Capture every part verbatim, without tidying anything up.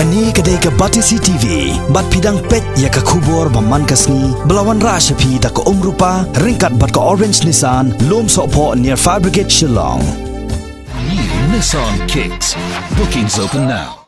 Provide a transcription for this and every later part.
Kane ka dei ka Batesi T V, bad phi dang peit ïa ka khubor ba man ka sngi, ba la wanrah sha phi da ka Umrupa, ryngkat bad ka Orange Nissan, Lum Sohphoh near Fire Brigade Shillong. New Nissan Kicks. Bookings open now.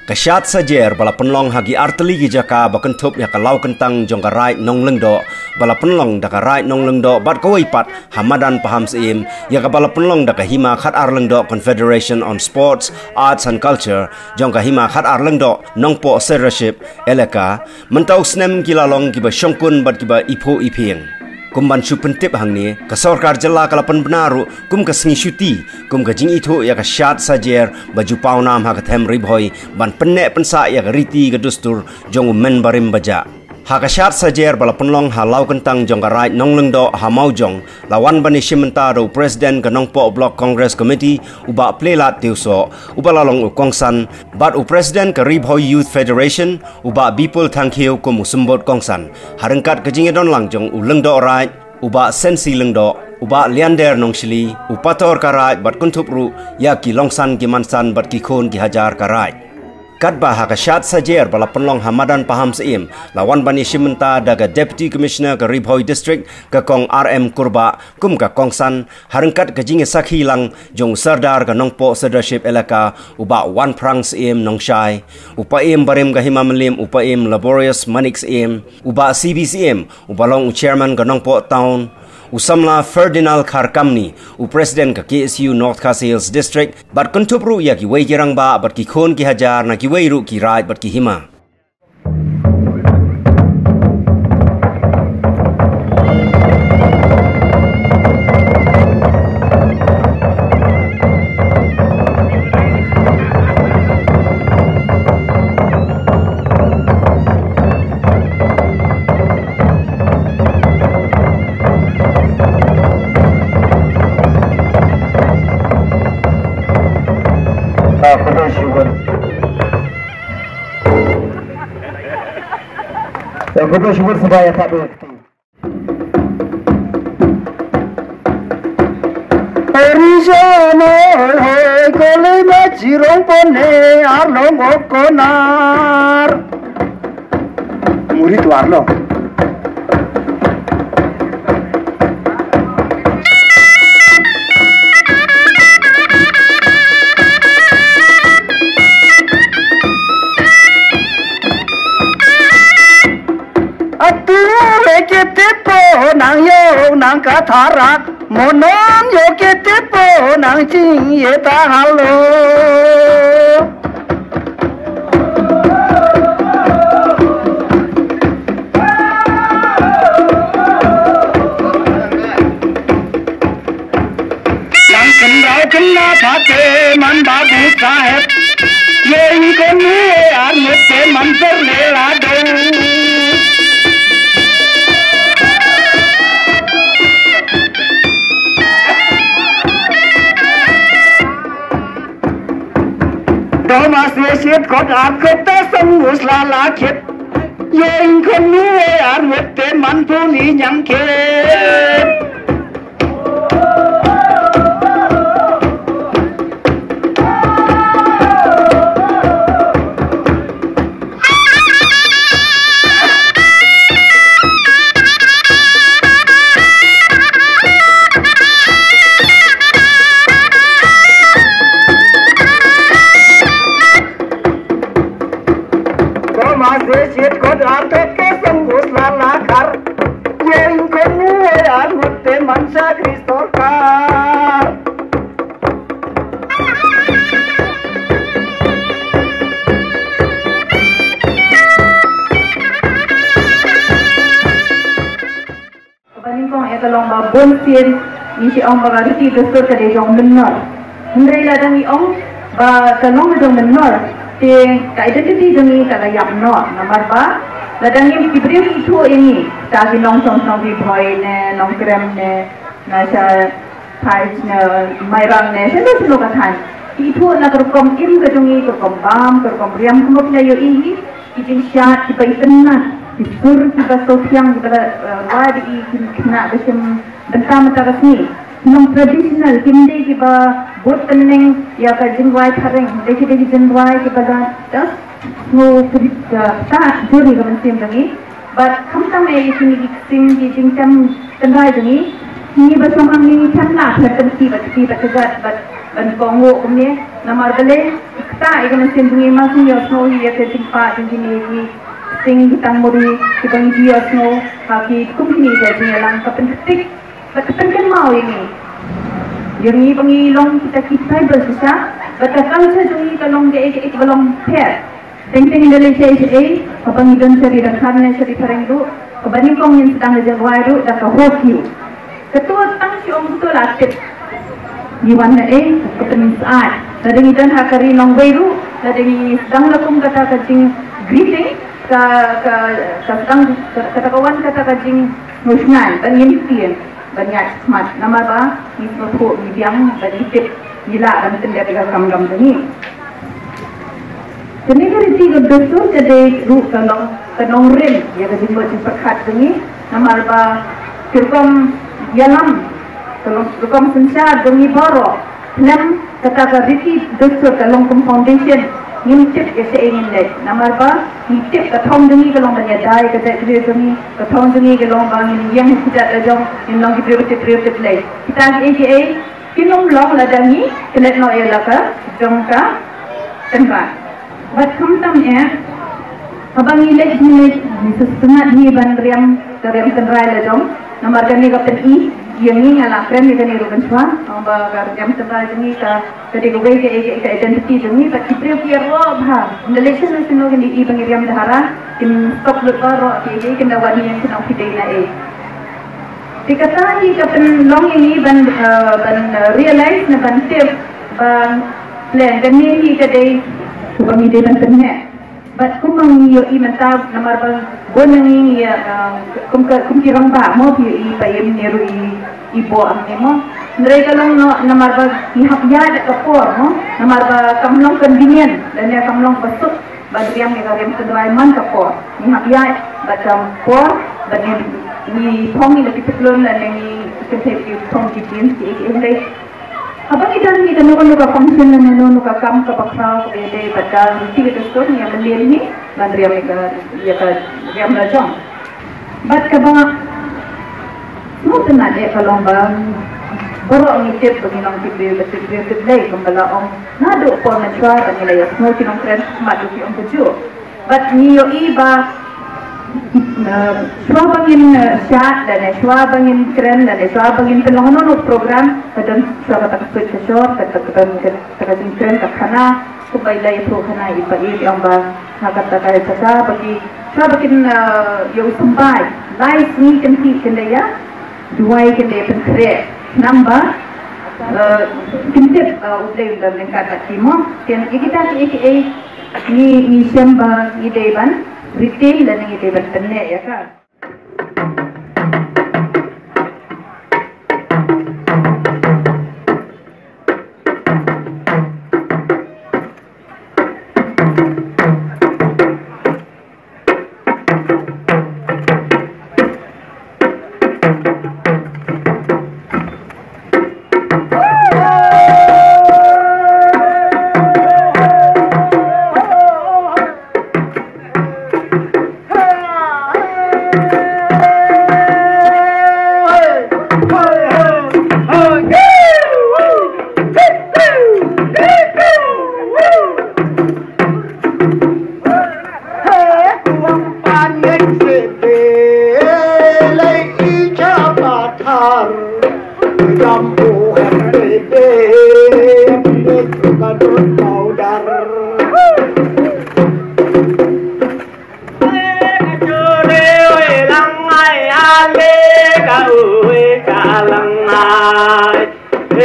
Ka shad sajer ba la pynlong ha ki artylli ki jaka ba kynthup ïa ka law kyntang jong ka Raid Nong Lyngdoh, ba la pynlong da ka Raid Nong Lyngdoh bad kawei pat ha madan Pahamsyiem, ïa kaba la pynlong da ka Hima Khatar Lyngdoh Confederation on Sports, Arts and Culture, jong ka Hima Khatar Lyngdoh Nongpoh Sirdarship Elaka, mynta u snem ki la long kiba shongkun bad kiba iphuh iphieng. Kum ban shu pyntip hangne, ka sorkar jylla ka la pynbna ruh kum ka sngi shuti, kum ka jingithuh ïa ka shad sajer ba ju pawnam ha ka them Ri Bhoi, ban pynneh pynsah ïa ka riti ka dustur jong u men barim bajah. Ha ka shad sajer ba la pynlong ha law kyntang jong ka Raid Nong Lyngdoh ha Mawjong, la wan ban ïashim bynta da u President ka Nongpoh Block Congress Committee, u Bah Pleilat Tiewsoh, uba la long u kongsan, bad u President ka Ri Bhoi Youth Federation, u Bah Bipul Thangkhiew kum u symbud kongsan, ha ryngkat ka jingïadon lang jong u Lyngdoh Raid, u Bah Sensi Lyngdoh, u Bah Liander Nongshli, u Pator ka Raid bad kynthup ruh ïa ki longsan ki mansan bad ki khun ki hajar ka Raid. Katba ha ka shad sajer ba la pynlong ha madan Pahamsyiem, la wan ban ïashim bynta da ka Deputy Commissioner ka Ri Bhoi District, ka Kong R M Kurbah, kum ka kongsan, ha ryngkat ka jingïasakhi lang jong u Sardar ka Nongpoh Sirdarship Elaka, u Bah Wanphrang Syiem Nongshai, u Paiem barim ka Hima Mylliem, u Paiem Laborious Manik Syiem, u Bah C B Syiem, uba long u Chairman ka Nongpoh Town, u Samla Ferdinand Kharkamni, u President ka K S U North Khasi Hills District, bad kynthup ruh ïa kiwei ki rangbah bad ki khun ki hajar na kiwei ruh ki raid bad ki hima. Ah, khublei shibun. Ya, khublei shibun sngewbha ïa ka. Ri jong noi hoi, kole ma jirong pone arlong okonar. Muri tu arlong. Atu re kete po nang yo nang katharak, monon yo kete po nang ching ye ta halo. Nang kynrau kynna pha te man babu saheb. Ye in konu ye ar ngut te man per le la dong. Thomas ne shit kot ar kot te sang mus la la khit. Ye in konu ye ar ngut te man puli nyang khit. Thomas e shit kot ar te ke sang gus la la kar. Ye in konu ye ar ngut te man sa Kristo kar. Kaba nyngkong eh ka long ba bun sien ngi shu ong ba ka riti dustur ka dei jong mynnor. Hynrei lada ngi ong ba ka long ka jong mynnor, te ka identity jong ngi ka la ïap noh. Namar ba lada ngi ki briew ki ithuh ïa ngi, ta ki nong song song ki Bhoi ne, Nongkrem ne, na sha Phai ne, Mairang ne, shano shano ka thaiñ. Ki ithuh na ka rukom im ka jong ngi, ka rukom bam, ka rukom riam, kumba phi la ïohi hi. Ki jingshad kiba itynnat, ki sur kiba sngewthiang kiba la, eh, wad ïa ki khynnah ba shim bynta mynta ka sngi. Ki long traditional, kim dei kiba Bud tynning ïa ka jingrwai phareng, dei ki dei ki jingrwai kiba la da sngew kri-, ka ta jur ïa ka mynsiem jong ngi. Bad khamtam eh ïa kine ki ksing ki jingtem tynrai jong ngi, ngi ba sngewhun ngi kem lah pher tynti bad kti bad kjat bad ban kohnguh kumne. Namar balei, kata ïa ka mynsiem jong ngi, ma sngewsih ïa sngew ïa ka jingpah jong kine ki ksing ki tangmuri kiba ngi ju ïohsngew ha ki kum kine ki jingïalang, ka pynktik bad ka pynkynmaw ïa ngi. Ïa ngi ba ngi long kita ki tribal shisha, bad ka culture jong ngi ka long kaei kaei kaba long pher. Teng teng ynda leit shaei shaei, haba ngi don sha ri Dkhar ne sha ri phareng ruh, kaba nyngkong ngin sdang da jingrwai ruh da ka ho kiu. Kato tang shu ong kato la tip. Ngi wan na ei, ka pynsyaid. Lada ngi don ha ka ri nongwei ruh, lada ngi sdang la kum kata ka jing greeting, ka, ka, ka sdang, ka, kata ka wan kata ka jingngeit, ban ngin tieng, ban ïaid khmat. Namar ba ngi sngewthuh, ngi biang, ban ngi tip, ngi lah ban pyndep ïa ka kam dam jong ngi. Kane ka riti ka dustur ka dei ruh ka long, ka nongrim ïa ka jingmut jingpyrkhat jong ngi. Namar ba ki rukom ïalam, ka long rukom synshar jong ngi baroh, khlem kata ka riti dustur ka long kum foundation, ngim tip ïa shaei ngin leit. Namar ba ngi tip ka thong jong ngi ka long ban ïada ïa ka jaitbynriew jong ngi, ka thong jong ngi ka long ba ngin ïeng ha kjat la jong, ngin long ki briew tip briew tip lei. Kita kiei kiei kin ym long lada ngi klet noh ïa la ka jong ka tynrai. Bad khamtam eh, haba ngi leit ngi leit, ngi sngewtynnat hi ban riam ka riam tynrai la jong. Namar kane ka pyni ïa ngi, nga la kren ïa kane ruh mynshuwa, ba ka riam tynrai jong ngi ka, ka dei kawei ka, ka, ka identity jong ngi, bad ki briew ki ïaroh bha. Ynda leit shano shano kin ïohi ba ngi riam Dkhar, kin stop lut baroh ki, ki, kin da wan ïa kin ong ki dei na ei. Te kata hi ka pynlong ïa ngi ban, eh, ban, eh, realize ne ban tip ba plan kane hi ka dei kaba ngi dei ban pynneh. Bad kumba ngi ïohi mynta, namar ba bun na ngi, eh, kum ka, kum ki rangbah mo, ki ïohi ba ïem ne ruh i, i bor ne mo. Hynrei ka long noh namar ba ngi hap ïaid da ka por mo, namar ba kam long convenient lane kam long ba suk ban riam ïa ka riam tynrai man ka por. Ngi hap ïaid bad ka por, bad ngi, ngi phong ïa la ki pytlun lane ngi kynthei ki phong ki jeans ki, ki, hynrei haba ngi don hi kano kano ka function lane kano kano ka kam kaba khraw kaba ïadei bad ka riti ka dustur, ngi ïa mlien hi ban riam ïa ka, ïa ka riam la jong. Bad kaba sngewtynnat eh ka long ba baroh ngi tip ba ngi long ki briew ba tip briew tip Blei, kumba la ong naduh por mynshuwa ba ngi la ïohsngew ki nongkren, mat ruh ki ong kajuh. Bad ngi ïohi ba, eh, shuwa ba ngin, eh, shad lane shuwa ba ngin kren lane shuwa ba ngin pynlong kano kano program, ka don shuwa kata ka suit ka shor, ka, ka, ka, ka, ka jingkren ka khana, kumba i la ïathuh khana i pa i ong ba ha kata ka jaka ba ki, shuwa ba kin, eh, ïoh symbai lai sngi kynti kin da ïa duwai, kin da ïa pynkhreh, namar ba, eh, kin tip, eh, U Blei u don ryngkat bad ki mo. Te ïa kita kiei kiei ngi, ngi shem ba ngi dei ban retain lane ngi dei ban pynneh ïa ka.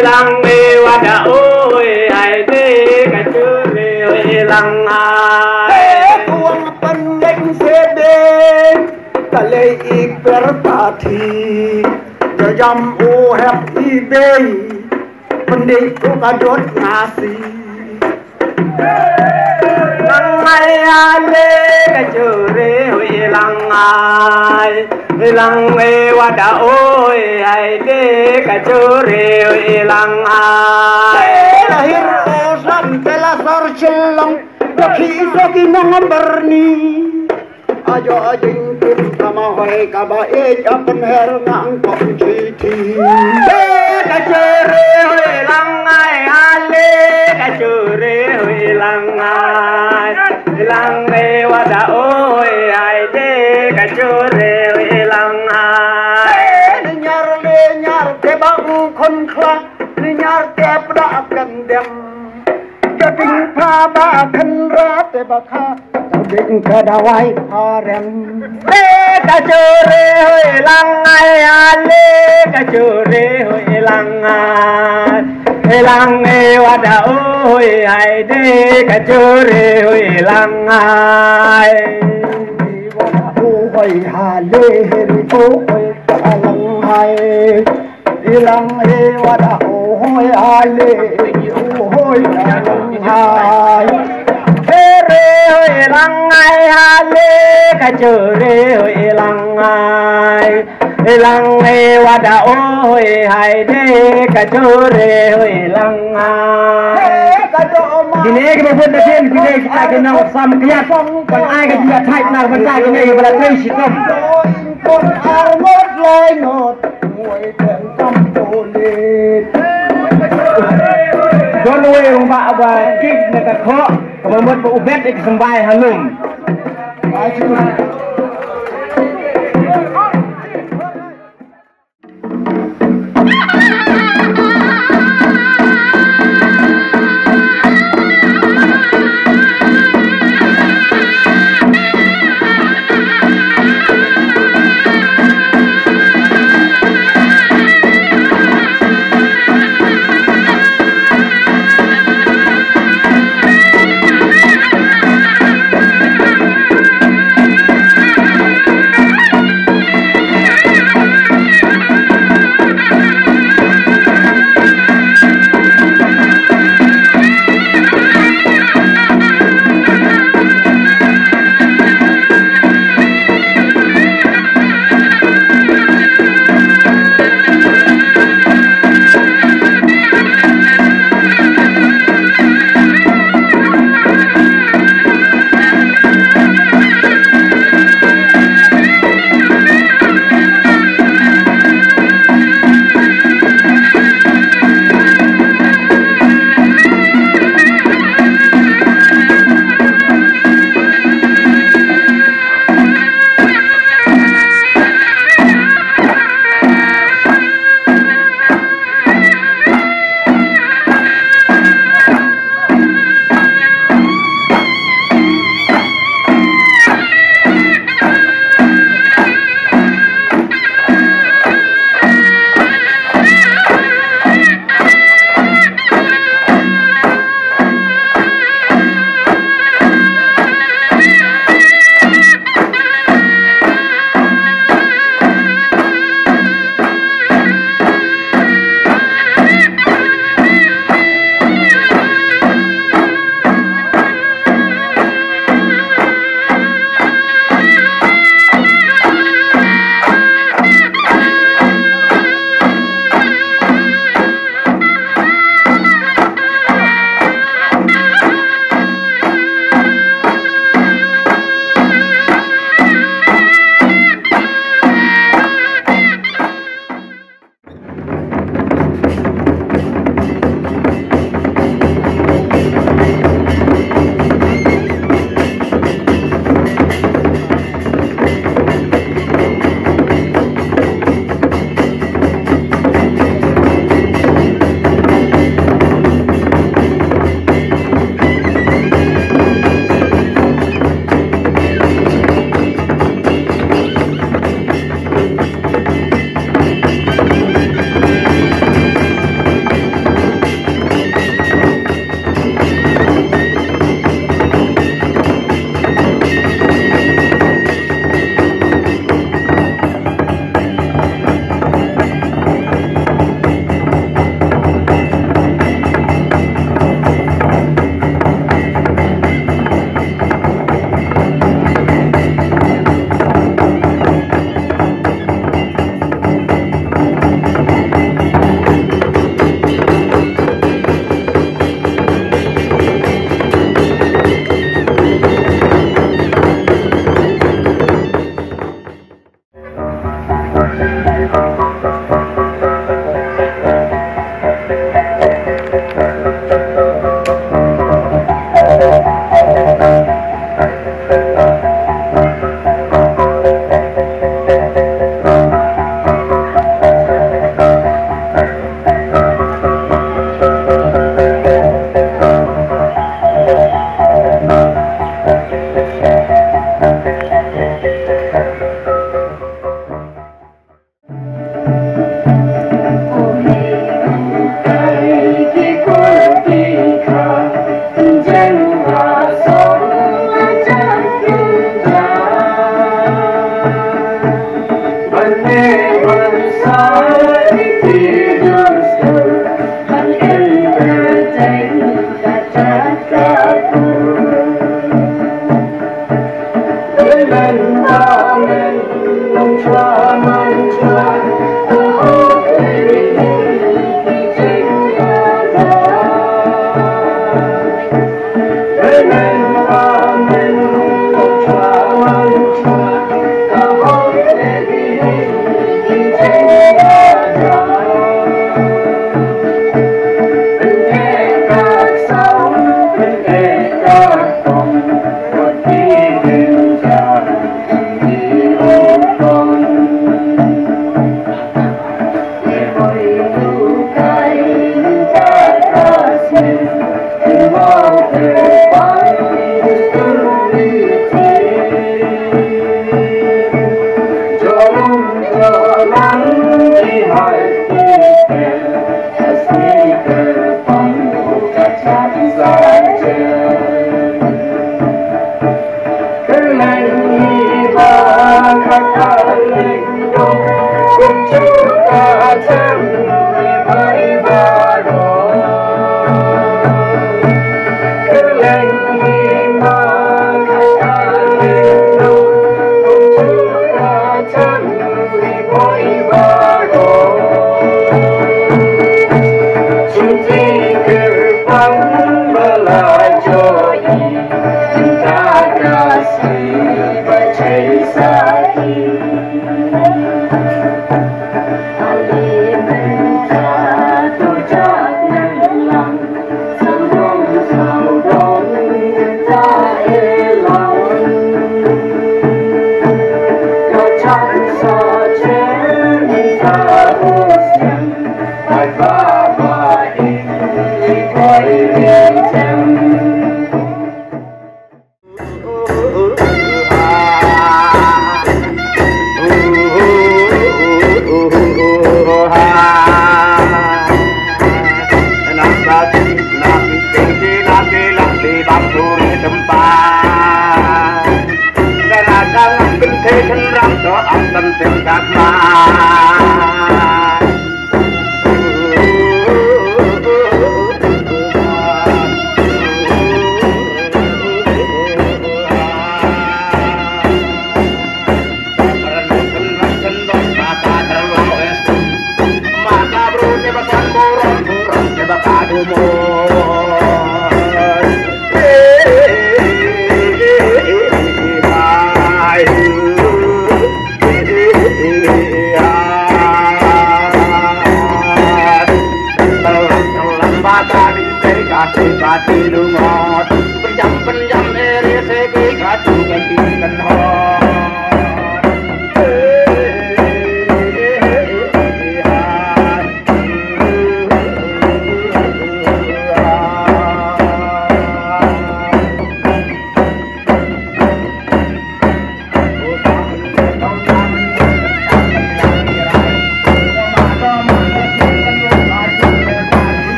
Lang me wada oi ai de ka chure oi lang ai. Kuang pendek sebe kalei i perpati jajam u hep i bei pendek u kadot ngasi. Lang ai ale ka chure oi lang ai. Lang e wada oi ai de ka chure oi lang ai. Ki so ki nong berni. Ajo ajing tim kama hoi kaba ej apen her nang kong chiti. Te ka chure hoi lang ai ale ka chure hoi lang ai. Lang e wada oi ai de ka chure hoi lang ai. Nyar le nyar te bang khon khla. Nyar te pda kan dem. Ka ping pha ba khan ra te ba kha. Ka ping ka dawai harem. Le ka chure hoi lang ai ale ka chure hoi lang ai. Lang e wada oi ai de ka chure hoi lang ai. Hoi hale heri hoi ka lang ai. Ilang e wada o hoi ale, o hoi alang hai. Ere hoi lang ai ale, ka chure hoi lang ai. Ilang e wada o hoi hai de, ka chure hoi lang ai. Kine ki ba bun da kin, kine ki ta ki nong sam kiat. Kan ai ka jia thai na ban ta kine ki ba la trei shitom. Kon ar ngot lai ngot. Don wei rumbak ba kik na ka khok, kaba mut ba u bet ik sembai halum.